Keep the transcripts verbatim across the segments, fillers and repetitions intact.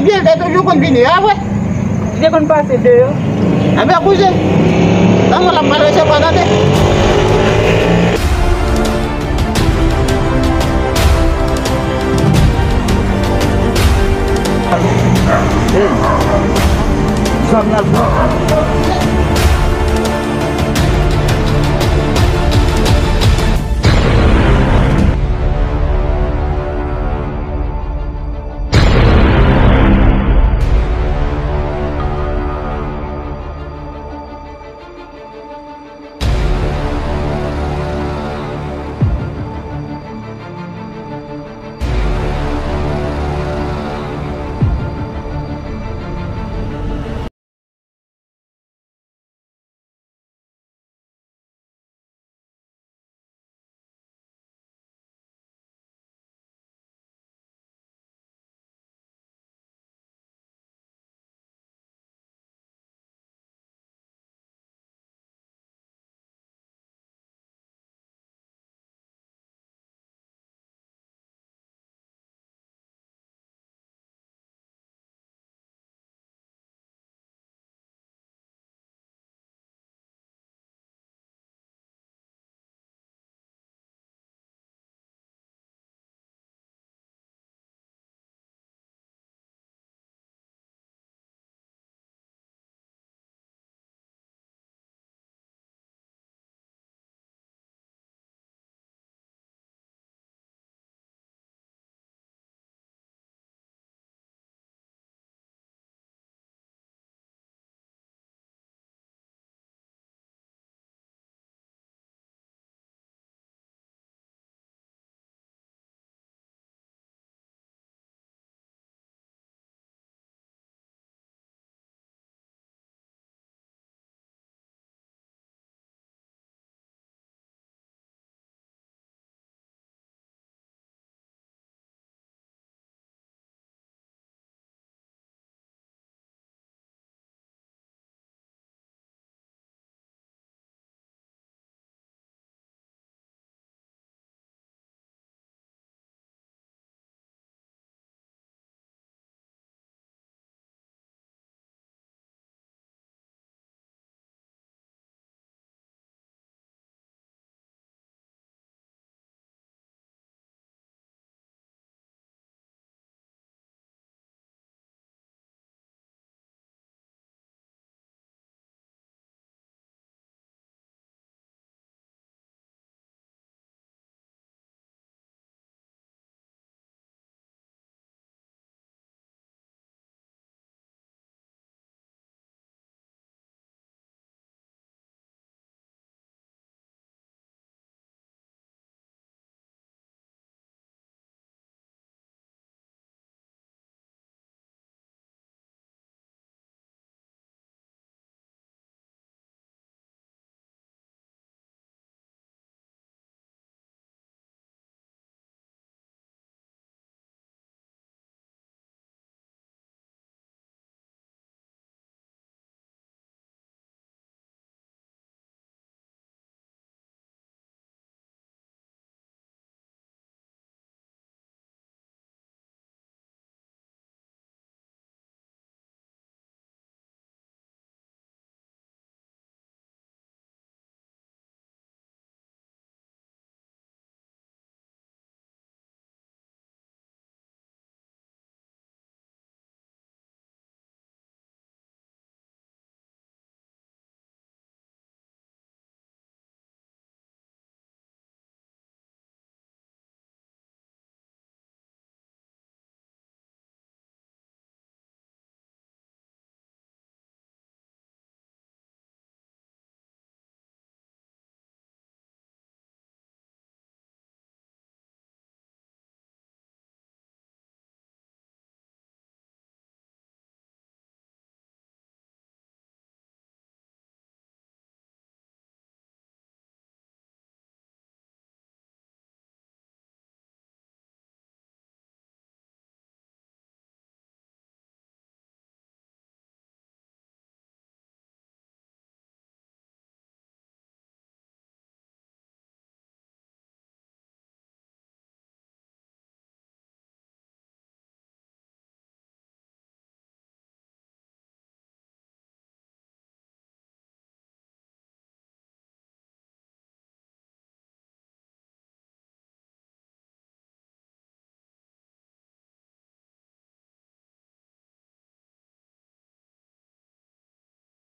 Byen, li te toujou konn vini, a vre? Li te konn pase deyò. Enben, kouzin, la mwen l ap pral resevwa, tande. Hey, zam nan pran.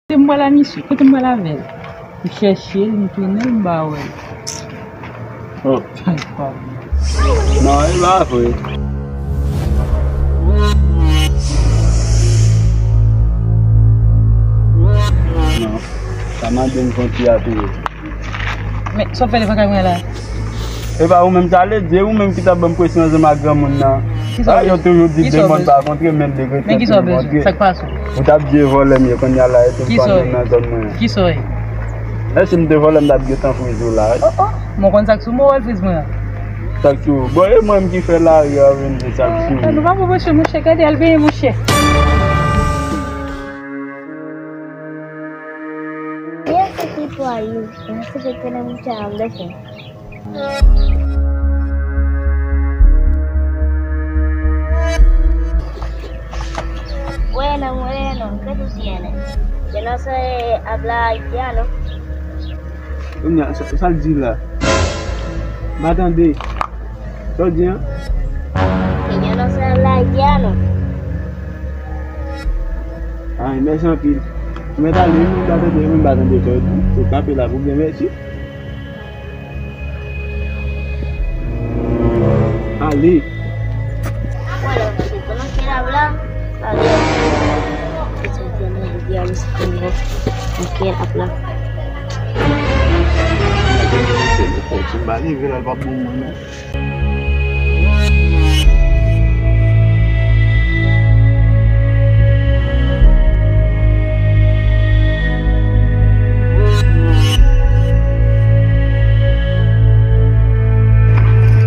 Kote m pral a misye? Kote m pral avè l? M chèche l, m tounen, m pa wè l. Oh. Non, e pa vre. Non, sa mande m konti a tou. Men, sa w fè devan kay mwen la? E pa ou menm sa le di, e ou menm ki t ap ban m presyon ansanm ak granmoun nan. Kisa w bezwen? Yo toujou di de mòn pa kontre, men de kretyen toujou kontre. Men kisa w bezwen? Sa k pase w? Ou t ap di e vòlè m ye, kounye a la e tou m pann nan zòn mwen an. Kisa w ye? Èske m te vòlè m t ap gentan friz ou la wi. Oh, oh. Mwen konn sa k sou mwen, w al friz mwen an. Sa k sou ou? Bon, e mwen menm ki fè lari a vin di sa k sou ou. Ah, nou pa bon monchè, monchè, gade al benyen monchè. Mwen se ki pwa yo, mwen se ki pwa nan monchè an, mwen fè. Mwen non, mwen non, ke tou si ene. Yo non se abla haitiano. Kounye a, sa, sa l di la? M pa tande. Sa w di an? Yo non se abla haitiano. Ay, mèsi anpil. Ou mèt ale, wi, m pa tande, m pa tande sa w di. Ou kanpe la pou byen, mèsi. Ale. Bueno, si tú no quieres hablar, adiós. No quiere hablar. Si m pa leve la, l p ap bon mwen non.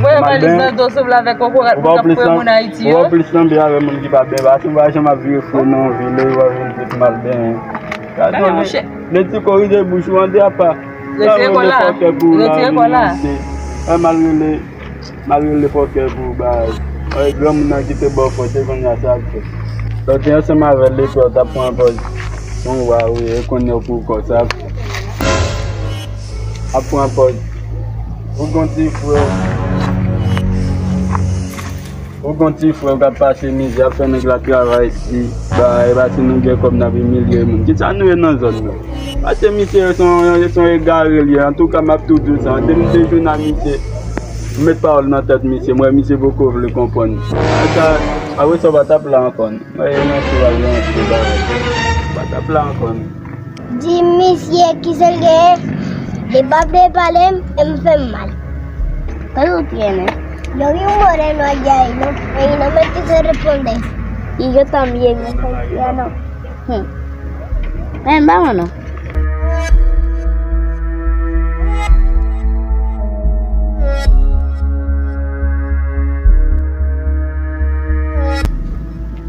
Voye valiz nan do sou vle avèk kokorat moun k ap fouye moun Ayiti yo. Ou pa plis sanble avè moun ki pa byen. Paske m pa janm ap vire fou nan yon vil, e w ap vin di m al benyen. Gade yon leti korije bouch ou ande apa. Retire kò la. Retire kò la. Ay, m al rele. M al rele fòkè pou bagay. Ay, granmoun nan ki te ba w fòs, se kounye a sa ap fè. Lè w te ansanm avè l, epi w t ap pran pòz yon wa, wi, e kounye a w pou kò sa ap, ap pran pòz. Ou gon ti frè w, ou gon ti frè w k ap pase mizè, ap fè nèg la travay, si bagay, pase nou gen kòb, n ap imilye moun. Kisa nou ye nan zòn nan? Pase misye, se yon, se yon egare l ye. Antouka, m ap tou di w sa. Depi m te jwenn a misye, m met pawòl nan tèt misye, m wè misye poko vle konprann. Sa, apre sa, w pa t ap la ankò non. Mwen, e nan sou al nan sou bagay. W pa t ap la ankò non. Di misye kisa l genyen, li p ap vle pale m, e m fè m mal. Kote w te ye menm? Yo vi un moreno allá y no, y no me quiso responder. Y yo también, no sé, ya no. Hmm. Men, ba mwen non.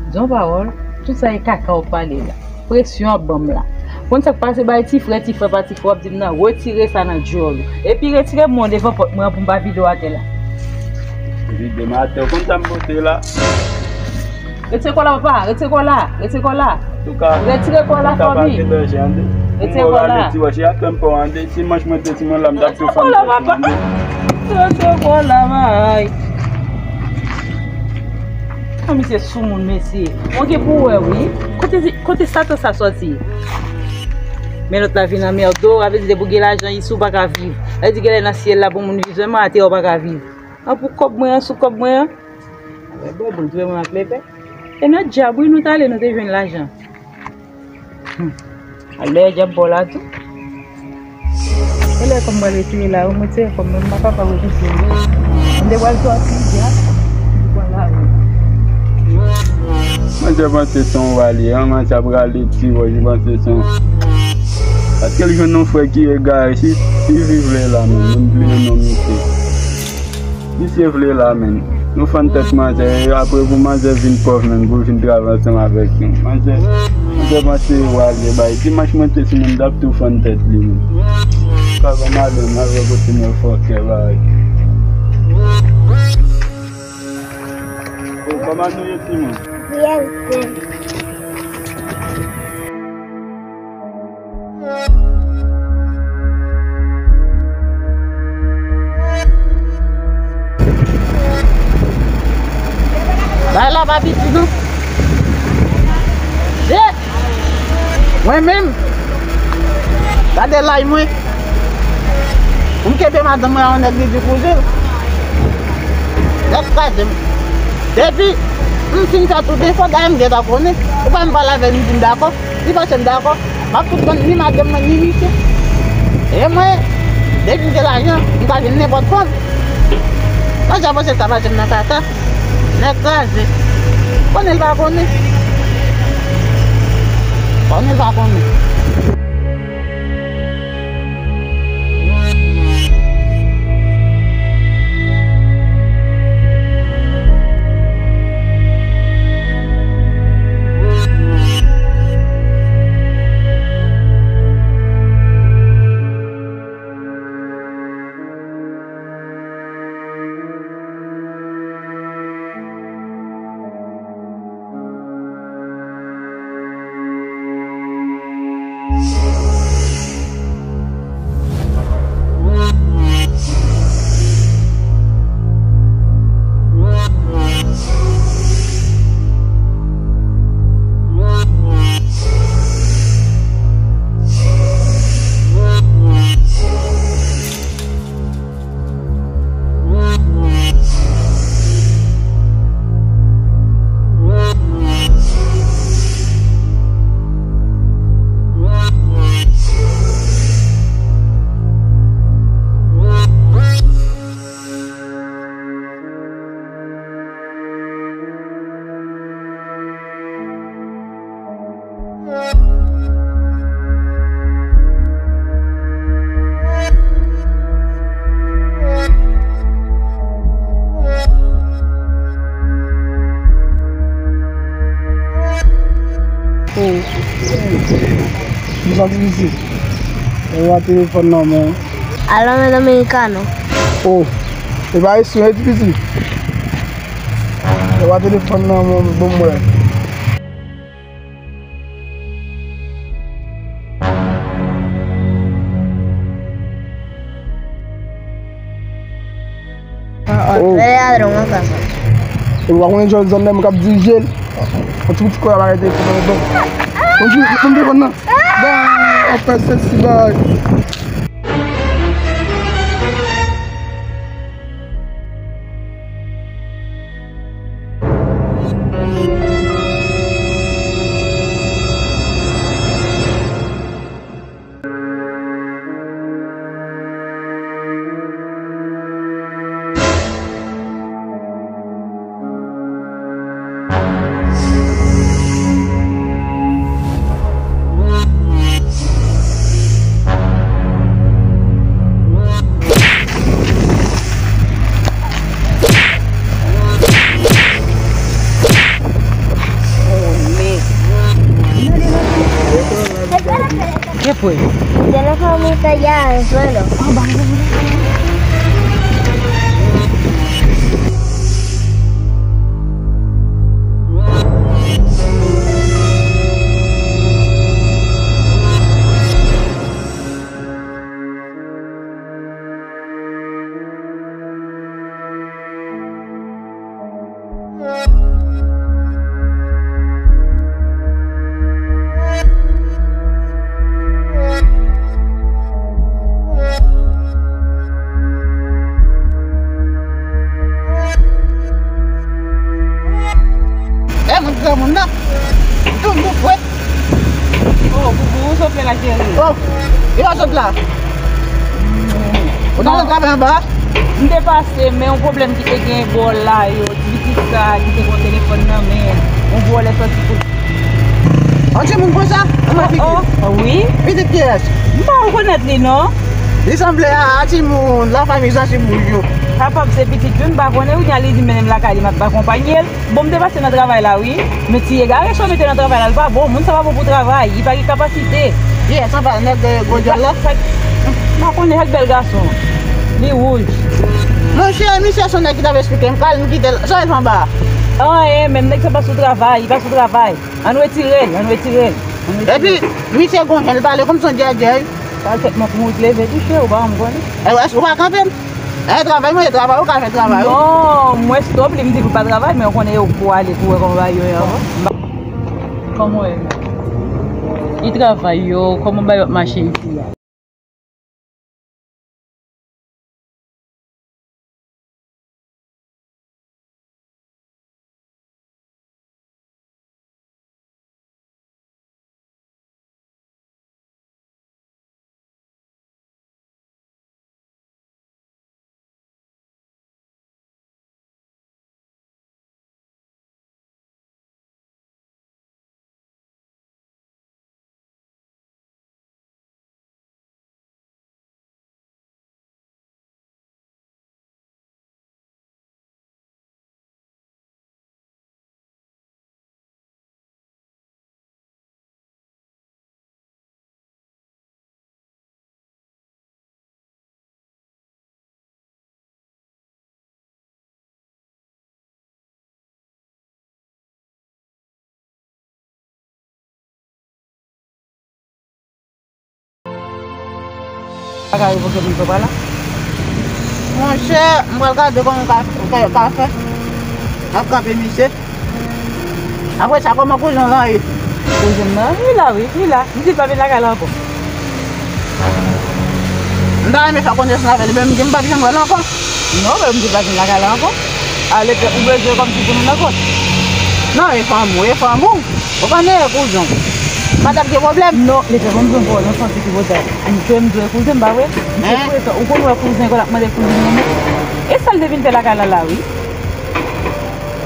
Di yon pawòl, tout sa e kaka w ap pale la. Presyon ap ban m la. Konn sa k pase, bay ti frè, ti frè pa ti frè, w ap di m nan, retire sa nan djòl ou. Epi retire men w devan pòt mwen an pou m pa vide w atè la. Vide m atè, w konn sa m pote la? Retire kò la, papa. Retire kò la. Retire kò la. Retire kò la, fanmi. Retire kò la. Retire kò la, papa. Retire kò la, bay. An, misye sou moun, mesye. Ou gen pou wè, wi. Kote, kote Satan sa sòti? Men lòt la vin anmède w, sa vle di depi w gen lajan isi, w pa ka viv. Sa vle di genlè nan syèl la pou moun viv sèlman, atè a w pa ka viv. An, pou kòb mwen an, sou kòb mwen an. Bon, bon, di mwen ak lepè. E nan dyab, wi, nou t ale, nou te jwenn lajan. Hmm. Al dèyè dyab pa w la tou. E lè kòm mwen retire la, ou mwen tire kòm mwen, m pa kapab retire. M te pral sòti, dyab. M pral la, wi. Manzè panse se yon wa li ye, an, manzè ap rale ti wòch, li panse se yon. Paske l jwenn yon frè ki egare, si, si viv lè la, menm, menm vle non misye. Misye vle la, menm. Nou fann tèt manzè, e apre pou manzè vin pòv, menm, pou vin travay ansanm avèk nou. Manzè, manzè panse wa l ye, bay. Dimanch mwen te sou moun, t ap tou fann tèt li, menm. Kaka madanm avèk kote mwen fòkè, bay. O, kòman nou ye, timoun? Byen, byen. Bay la pa piti non. Eh! Mwen menm, Gade lay mwen. Pou m kenbe madanm mwen, yon nèg li di kouzen l. Nèg kraze m. Depi m fin fè tout efò, dayè m gentan konnen. Ou pa m pale avè l, m di m dakò. Li panse m dakò. M ap fout vann ni madanm mwen, ni misye. E mwen, depi m gen lajan, m ka jwenn nenpòt fanm. Pandan panse sa pase m nan kaka. Nèg kraze. Konnen l pa konnen. Konnen l pa konnen. Oh. M santi isit. E wa telefòn nan men. Aló, mi dominicano. Oh. E pa isi, e ti piti. E wa telefòn nan men, bon mwen. Oh. Lè ladròn an ka sa. E w pa konnen Jordan menm k ap dirije l. Yon ti piti kò a pa rete fò nan bon. Konn di, konn di konn nan. Ba, ap fè sèksi bay. ¿Qué fue? Yo no fue muy allá al suelo. E moun granmoun nan. Tou nou fwèt. Oh, Boubou, ou sot fè la, cheri? Oh, e pa sot la. Ou nan travay anba? M te pase, men yon pwoblèm ki te gen bò la yo, ti pitit sa ki te gen telefòn nan men, yon vòlè sòti pou. Yon timoun konsa? Anmwey figi. Oh, oh, wi. Pitit kiyès? M pa rekonèt li, non. Li sanble a, a timoun, lafanmi Zansi Bouj yo. Kapab se pitit, wi, m pa konnen, wi, li di mennen m lakay li, m ap akonpanye l. Bon, m te pase nan travay la, wi. Men ti egare sa w mete nan travay la, l pa bon. Moun sa pa bon pou travay. Li pa gen kapasite. Kiyès anba nèg, eh, gwo djòl la? Sa, sa, m pa konnen, sa k bèl gason. Li wouj. Monchè, misye se yon nèg ki t ap esplike m, kal m kite l. Sa w fè anba a? Anyen, menm nèg sa pa sou travay, li pa sou travay. Ann retire l, ann retire l. Ann retire l. Epi, misye gon jan, l pale kòmsi yon djèdjè, wi. Pale tèt mwen pou mwen leve touche, ou pa janm konnen. E, èske ou pa kanpe m? E, travay mwen, e travay, ou ka fè travay ou. Non, mwen stop li, m di pou l pa travay, men ou konnen yo pou ale pou wè kòman bagay yo ye avan. Kòman w ye menm? E travay yo, kòman bagay yo ap mache isi a? Bagay revoke m, m pa la. Monchè, m pral gade kòman w ka, ka, ka fè. M ap kanpe misye. Apre sa, kòman kouzin w lan ye? Kouzin m nan, li la, wi, li la. M di l pa vin lakay la ankò. M ta renmen fè konesans avè l, men m di m p ap janm wè l ankò. Non, men m di l pa vin lakay la ankò. Ale, ou bezwen kòmsi pou nou nan kont. Non, e fanm ou, e fanm ou. Ou pa neye kouzin w. Pa t ap gen pwoblèm. Non, li fè konn pran pawòl nan santi ki pote. M dwe, m dwe kouzen m, pa vre? M se Hein? Frekan. Ou konn wè kouzen, kon l ap mande kouzin nan men. E sa l te vin fè lakay la, la, wi.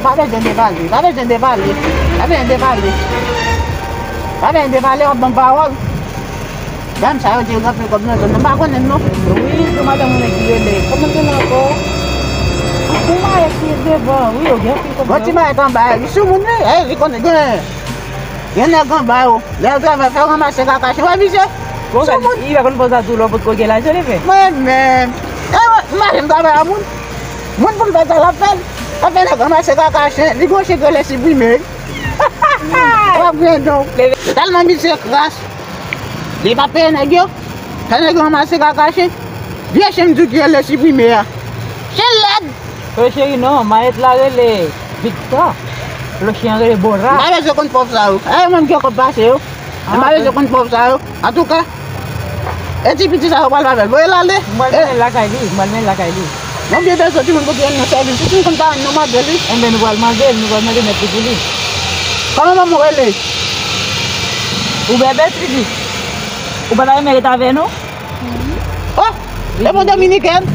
Pa bezwen depale, pa bezwen depale, pa bezwen depale. Pa bezwen depale, w ap ban m pawòl. Dam sa yo di yo gen anpil kòb nan zòn nan, m pa konnen non. Wi, se madanm mwen ki rele. Kòman l rele ankò? Bon, Mayè ki devan, wi, yo gen anpil kòb. Bon, ti Mayè anba, li sou moun, wi. Eh, li konnen gen, gen nèg anba yo. Lè yo travay, fè ranmase kaka chen. Wè, misye? Bon, sou moun. Li pa konn fè sa tou, lè w potko gen lajan, li fè. Mwen menm. Eh, mwen, m pa janm travay a moun. Moun pou l fè sa, l ap fè l. L ap fè nèg ranmase kaka chen. Li gon chen ki rele siprime. W ap gen don. Tèlman misye kras. Li pa peye nèg yo. Fè nèg yo ranmase kaka chen. Vye chen m di w ki rele siprime a. Chen lèd. Frè cheri, non, mayèt la rele Vikta. Lòt chen an rele Bora. M pa bezwen konn pòv sa yo. E mwen m gen kòb pase yo. M pa bezwen konn pòv sa yo. Antouka, e ti piti sa yo pral avè l. Voye l ale. M pral mennen l lakay li. M pral mennen l lakay li. Mwen byen bezwen timoun pou ki rann nou sèvis. Si timoun konn pa rann nou, mande li. Enben, nou pral mande l, nou pral mande mèt li pou li. Kòman manman w rele? Ou bèbè, Tridi. Ou pa ta renmen ret avè nou? Oh, e bon dominikèn.